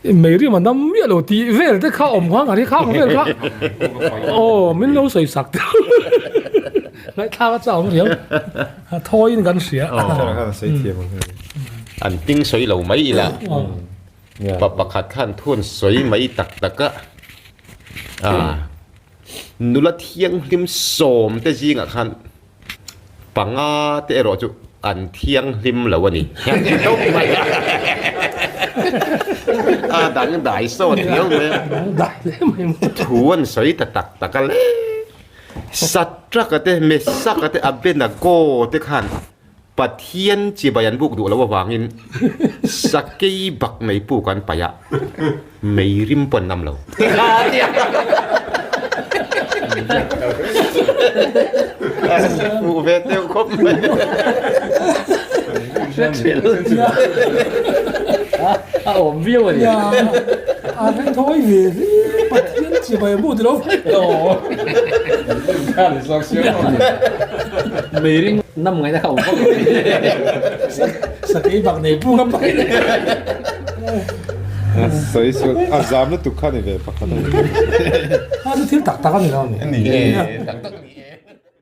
Mei rim a nam miah lo tih vel te kha awm kha ngari khang vel kha aw min lo sawi sak te ngaihthlak a chak awm riau thawiin kan hria an ting sawi lo mai ila pa pakhat khan thun sawi mai tak tak a nula thianghlim sawm te zingah khan Panga te erawh chu an thianghlim lo a ni. A dang dai sawt riau mai a. Thu an sawi ta tak tak a le. Satraka te, Mesaka te, Abenago te khan Pathian chibai an buk duh loh avangin sakei bak nei puk an paih a, mei rim pawh an nam lo. Hmuh ve teuh khawp mai. A awm viau a ni. A reng thawi ve hle Pathian chibai a mu ti lo vai. Meiring nam ngaihna kha awm vak lo. Sakei bak nei pu ka pai. Sawi sual a zam lutuk kha ni ve pakhat a ni. A chu thil tak tak a ni lo a ni. Ni e tak tak a ni.